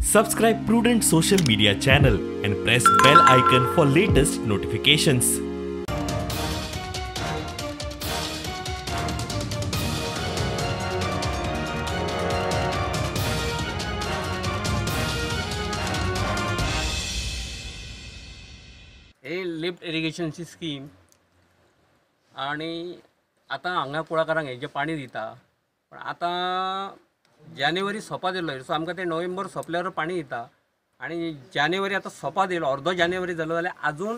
Subscribe Prudent Social Media channel and press bell icon for latest notifications. हे lift इरिगेशनची scheme आणि आतां हांगा कुळागरांक हेजें पाणी दिता, पण आतां जानेवारी सोंपात येयलो, सो आमकां ते नोव्हेंबर सोंपल्यार पाणी दिता आनी जानेवारी आतां सोंपात येयलो, अर्दो जानेवारी जालो जाल्यार आजून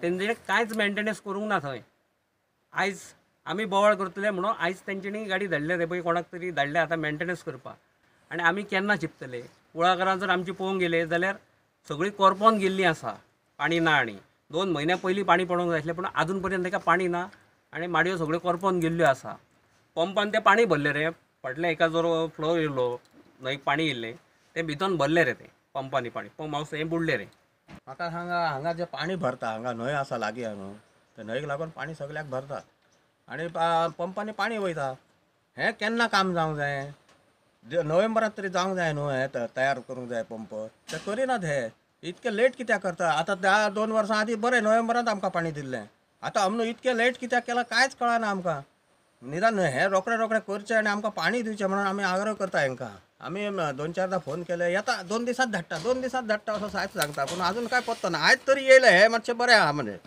तेंच्यांनी कांयच मेंटेनन्स करूंक ना थंय. आयज आमी बोवाळ करतले म्हणून आयज तेंच्यांनी गाडी धाडल्या, ते पळय कोणाक तरी धाडल्या आतां मेंटेनन्स करपाक. आनी आमी केन्ना शिंपतले? कुळागरां जर आमची पळोवंक गेले जाल्यार सगळीं कोरपोन गेल्लीं आसा, पाणी ना. आनी 2 म्हयन्या पयलीं पाणी पडोंक जाय आसलें, पूण आजून पर्यंत ताका पाणी ना आनी माडयो सगळ्यो कोरपोन गेल्ल्यो आसा. पंपान तें पाणी भरलें रे, फाटल्या एका जर फ्लो येयलो, न्हंयक पाणी येयल्लें तें भितन भरलें रे, तें पंपांनी पाणी पंप हावस हें बुडलें रे. म्हाका सांगा, हांगा जें पाणी भरता, हांगा न्हंय आसा लागीं न्हू, ते न्हंयक लागून पाणी सगळ्याक भरता आनी पंपांनी पाणी वयता. हें केन्ना काम जावंक जाय? नोव्हेंबरांत तरी जावंक जाय न्हू, हें तयार करूंक जाय पंप, ते करिनात. हे इतकें लेट कित्याक करता? आतां 2 वर्सां आदीं बरें नोव्हेंबरांत आमकां पाणी दिल्लें, आतां आमकां इतकें लेट कित्याक केलां कांयच कळना आमकां. निदान हें रोखडें रोखडें करचें आनी आमकां पाणी दिवचें म्हणून आमी आग्रह करता हेंकां. आमी 2-4दा फोन केले, येता 2 दिसांत धाडटा, 2 दिसांत धाडटा असो सायब सांगता, पूण आजून कांय पत्तो ना. आयज तरी येयलें हें मातशें बरें आहा म्हणजे.